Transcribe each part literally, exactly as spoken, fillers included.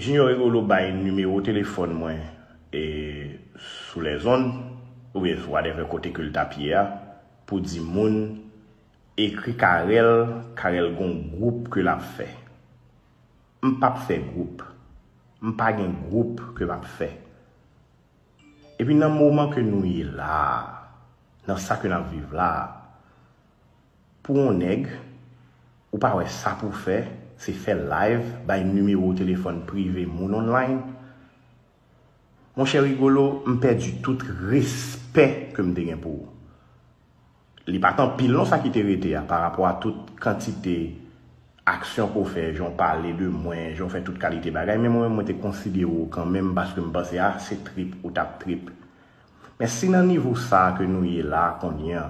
Junior Rigolo bay nimewo telefòn mwen e sou lèzonn, oubyen sou whatever kote ke l t ap ye a, pou di moun ekri Carel, Carel gon gwoup ke l ap fè. M p ap fè gwoup. M pa gen gwoup ke m ap fè. Epi nan moman ke nou ye la a, nan sa ke n ap viv la a, pou yon nèg, ou pa wè sa pou fè, se fè live, bay nimewo telefòn prive moun online. Monchè Rigolo, m pèdi tout respè ke m te gen pou ou. Li pa t anpil non sa ki te rete a, pa rapò a tout kantite aksyon ke w fè, jan w pale de mwen, jan w fè tout kalite bagay, men mwen menm mwen te konsidere w kanmenm paske m panse a se trip ou t ap trip. Men si nan nivo sa a ke nou ye la a kounye a,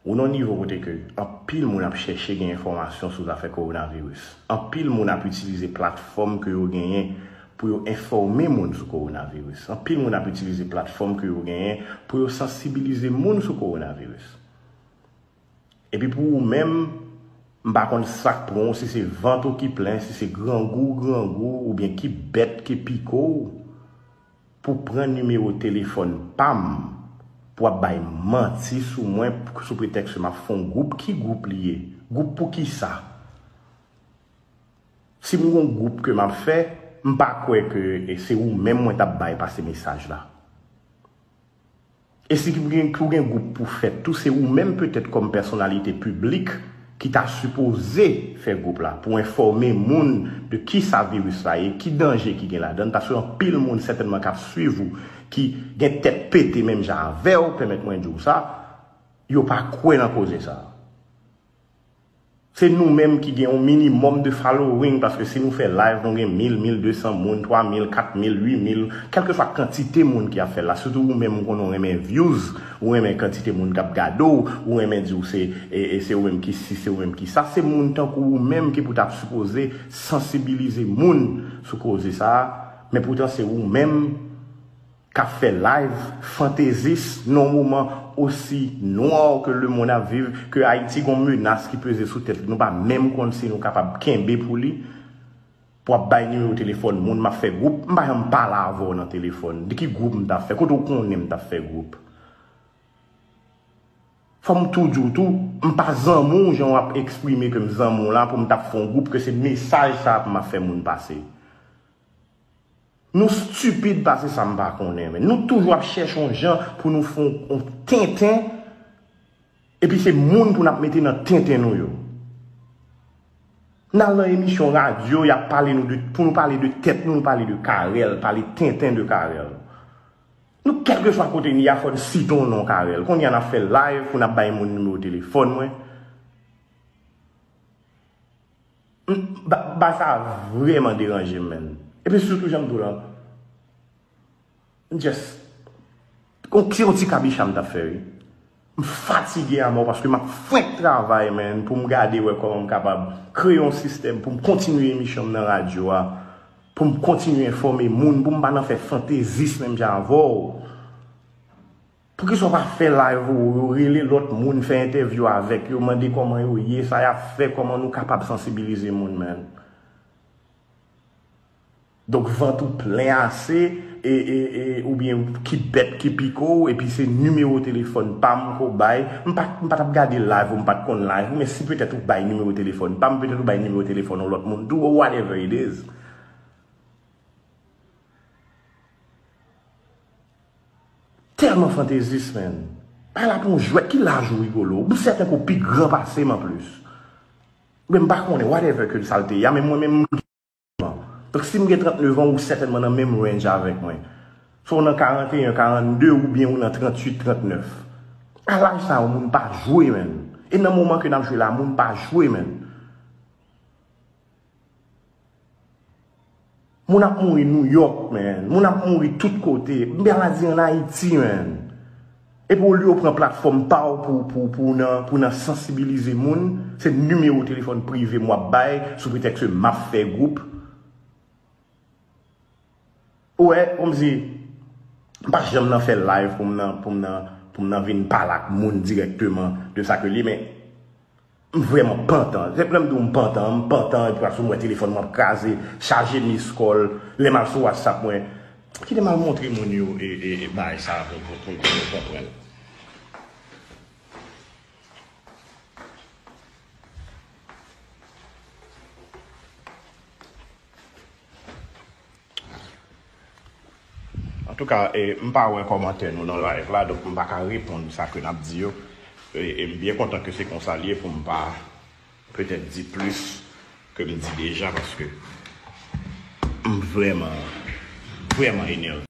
ou nan nivo kote ke anpil moun ap chèche gen enfòmasyon sou zafè kowonaviris. Anpil moun ap itilize platfòm ke yo genyen pou yo enfòme moun sou kowonaviris. Anpil moun ap itilize platfòm ke yo genyen pou yo sansibilize moun sou kowonaviris. Epi pou ou menm, m pa konn sa k pran w, si se vant ou ki plen, si se grangou ou grangou, oubyen ki bèt ki pike w, pou pran nimewo telefòn pa m, pou ap bay manti sou mwen, sou pretèks ke m ap fè yon gwoup. Ki gwoup li ye? Gwoup pou kisa? Si m gon gwoup ke m ap fè, m pa kwè ke e se ou menm mwen t ap bay pase mesaj la. E si pou gen, pou gen gwoup pou fèt tou, se ou menm petèt kòm pèsonalite piblik ki ta sipoze fè gwoup la pou enfòme moun de kisa viris la ye, ki danje ki gen ladan l, paske anpil moun sètènman k ap swiv ou, ki gen tèt pete menm jan avè w, pèmèt mwen di w sa, yo pa kwè nan koze sa. Se nou menm ki gen yon minimòm de following, paske si nou fè live, nou gen mil, mil de san moun, twa mil, kat mil, uit mil, kèlkeswa kantite moun ki ap fè l la. Sitou ou menm, m konnen w renmen views, ou renmen kantite moun k ap gade w, ou renmen di w se, e, e, se ou menm ki si, se ou menm ki sa. Se moun tankou ou menm ki pou t ap sipoze sansibilize moun sou koze sa a, men poutan se ou menm k ap fè live fantezis nan yon moman osi nwa ke lemonn ap viv, ke Ayiti gon menas ki peze sou tèt li, nou pa menm konn si nou kapab kenbe pou li, pou ap bay nimewo telefòn moun, m ap fè gwoup, m pa janm pale avè w nan telefòn. De ki gwoup m t ap fè? Kote w konnen m t ap fè gwoup? Fò m tou di w tou, m pa zanmi w jan w ap eksprime ke m zanmi w la pou m t ap fè yon gwoup, ke se mesaj sa a pou m ap fè moun pase. Nou stipid pase sa m pa konnen, men nou toujou ap chèche yon jan pou nou fè yon, yon tenten, epi se moun pou n ap mete nan tenten nou yo. N al nan emisyon radyo, y ap pale nou de, pou nou pale de tèt nou, nou pale de Carel, pale tenten de Carel. Nou, kèlkeswa kote n ye a, fò n site yon non Carel. Kounye a n ap fè live pou n ap bay moun nimewo telefòn mwen. M, ba, ba sa vrèman deranje m, menn. Epi sitou jan m di w lan, m just, se yon ti kabicha m t ap fè, wi. M fatige amò paske m ap fwenk travay, menn, pou m gade wè kòman m kapab kreye yon sistèm pou m kontinye emisyon m nan radyo a, pou m kontinye enfòme moun, pou m pa nan fè fantezis menm jan avè w. Poukisa w pa fè live ou, ou rele lòt moun, fè entèvyou avèk yo, mande kòman yo ye, sa y ap fè, kòman nou kapab sansibilize moun, menn? Donk, vant ou plen ase, e, e, e, oubyen ki bèt ki pike w, epi se nimewo telefòn pa m ke w bay. M pa, m pa t ap gade live ou, m pa t konn live ou, men si petèt ou bay nimewo telefòn pa m, petèt ou bay nimewo telefòn yon lòt moun tou, or whatever it is. Tèlman fantezis, menn. Bay la pou yon jwèt, ki laj ou Rigolo? M sèten ke w pi gran pase m anplis. Men m pa konnen, whatever ke sa l te ye a, men mwen menm, m gen tranntenevan. Donk, si m gen tranntenevan, ou sètènman nan menm range avèk mwen. Swa w nan karanteyen, karannde, oubyen ou nan tranntuit, trannèf. A laj sa yo, moun pa jwe, menn. E nan moman ke n ap jwe la, moun pa jwe, menn. Moun ap mouri New York, man. Moun ap mouri tout kote. M pa di ann Ayiti, man. Epi olye w pran platfòm pa w pou, pou, pou w nan, pou w nan sansibilize moun, se nimewo telefòn prive m w ap bay sou pretèks ke m ap fè gwoup. Ou wè, kòmsi, m pa janm nan fè live pou m nan, pou m nan, pou m nan vin pale ak moun dirèkteman de sa ke li, men M vrèman pantan. Se lè m di w m pantan, m pantan, epi apre m wè telefòn mwen ap kraze, chaje miss call, lè m al sou WhatsApp mwen. Kite m al montre moun yo e, e, e bagay sa pou, pou, pou, pou yo konprann. Antouka, e, m pa wè kòmantè nou nan live la, donk m pa ka reponn sa ke n ap di yo. E, e m byen kontan ke se konsa l ye pou m pa petèt di plis ke m di deja, paske m vrèman, vrèman enève.